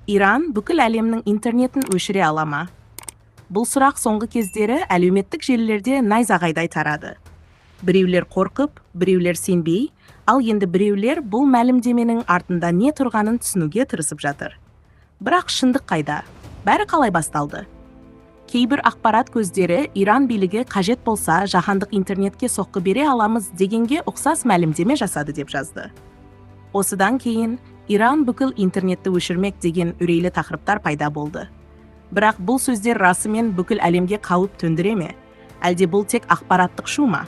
Иран бүкіл әлемнің интернетін өшіре ала ма? Бұл сұрақ соңғы кездері әлеуметтік желілерде найзағайдай тарады. Біреулер қорқып, біреулер сенбей, ал енді біреулер бұл мәлімдеменің артында не тұрғанын түсінуге тырысып жатыр. Бірақ шындық қайда? Бәрі қалай басталды? Кейбір ақпарат көздері Иран билігі қажет болса, жаһандық интернетке соққы бере аламыз дегенге ұқсас мәлімдеме жасады деп жазды. Осыдан кейін Иран бүкіл интернетті өшірмек деген үрейлі тақырыптар пайда болды. Бірақ бұл сөздер расымен бүкіл әлемге қауіп төндіре ме? Әлде бұл тек ақпараттық шу ма?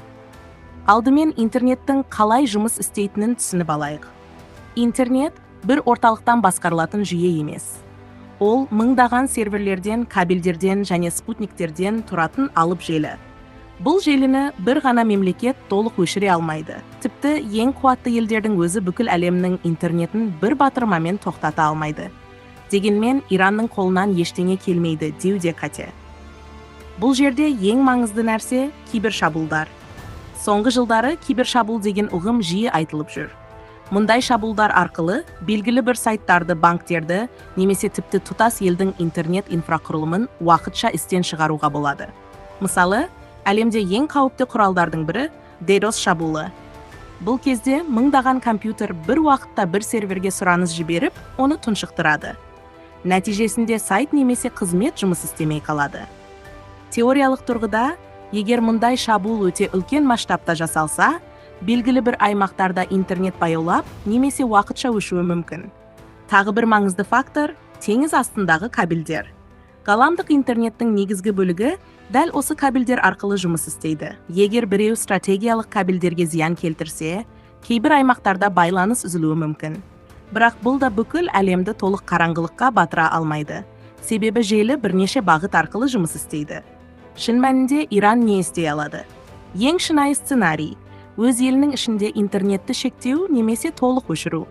Алдымен интернеттің қалай жұмыс істейтінін түсініп алайық. Интернет бір орталықтан басқарылатын жүйе емес. Ол мыңдаған серверлерден, кабельдерден және спутниктерден тұратын алып желі. Бұл желіні бір ғана мемлекет толық өшіре алмайды. Тіпті ең қуатты елдердің өзі бүкіл әлемнің интернетін бір батырмамен тоқтата алмайды. Дегенмен Иранның қолынан ештеңе келмейді деу де қате. Бұл жерде ең маңызды нәрсе кибершабуылдар. Соңғы жылдары кибершабуыл деген ұғым жиі айтылып жүр. Мұндай шабуылдар арқылы белгілі бір сайттарды, банктерді немесе тіпті тұтас елдің интернет инфрақұрылымын уақытша істен шығаруға болады. Мысалы, әлемде ең қауіпті құралдардың бірі DDoS шабуылы. Бұл кезде мыңдаған компьютер бір уақытта бір серверге сұраныс жіберіп, оны тұншықтырады. Нәтижесінде сайт немесе қызмет жұмыс істемей қалады. Теориялық тұрғыда, егер мұндай шабуыл өте үлкен масштабта жасалса, белгілі бір аймақтарда интернет баяулап немесе уақытша өшуі мүмкін. Тағы бір маңызды фактор теңіз астындағы кабельдер. Ғаламдық интернеттің негізгі бөлігі дәл осы кабельдер арқылы жұмыс істейді. Егер біреу стратегиялық кабельдерге зиян келтірсе, кейбір аймақтарда байланыс үзілуі мүмкін. Бірақ бұл да бүкіл әлемді толық қараңғылыққа батыра алмайды. Себебі желі бірнеше бағыт арқылы жұмыс істейді. Шын мәнінде Иран не істей алады? Ең шынайы сценарий өз елінің ішінде интернетті шектеу немесе толық өшіру.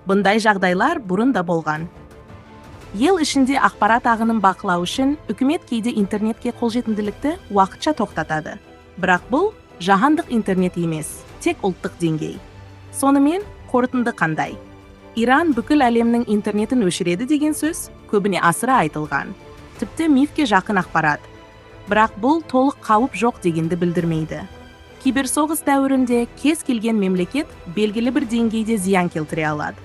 Бұндай жағдайлар бұрын да болған. Ел ішінде ақпарат ағынын бақылау үшін үкімет кейде интернетке қолжетімділікті уақытша тоқтатады. Бірақ бұл жаһандық интернет емес, тек ұлттық деңгей. Сонымен қорытынды қандай? Иран бүкіл әлемнің интернетін өшіреді деген сөз көбіне асыра айтылған. Тіпті мифке жақын ақпарат. Бірақ бұл толық қауіп жоқ дегенді білдірмейді. Киберсоғыс дәуірінде кез келген мемлекет белгілі бір деңгейде зиян келтіре алады.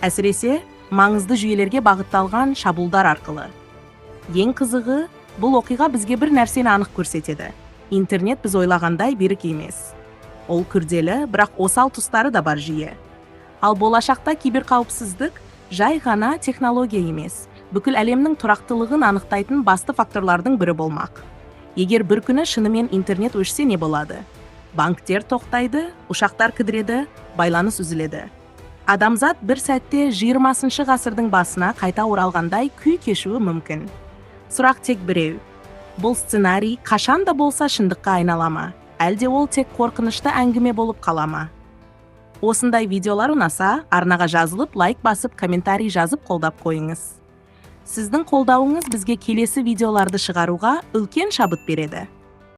Әсіресе, маңызды жүйелерге бағытталған шабуылдар арқылы. Ең қызығы, бұл оқиға бізге бір нәрсені анық көрсетеді. Интернет біз ойлағандай берік емес. Ол күрделі, бірақ осал тұстары да бар жүйе. Ал болашақта киберқауіпсіздік жай ғана технология емес, бүкіл әлемнің тұрақтылығын анықтайтын басты факторлардың бірі болмақ. Егер бір күні шынымен интернет өшсе не болады? Банктер тоқтайды, ұшақтар кідіреді, байланыс үзіледі. Адамзат бір сәтте 20 ғасырдың басына қайта оралғандай күй кешуі мүмкін. Сұрақ тек біреу. Бұл сценарий қашан да болса шындыққа айнала ма? Әлде ол тек қорқынышты әңгіме болып қала ма? Осындай видеолар ұнаса, арнаға жазылып, лайк басып, комментарий жазып қолдап қойыңыз. Сіздің қолдауыңыз бізге келесі видеоларды шығаруға үлкен шабыт береді.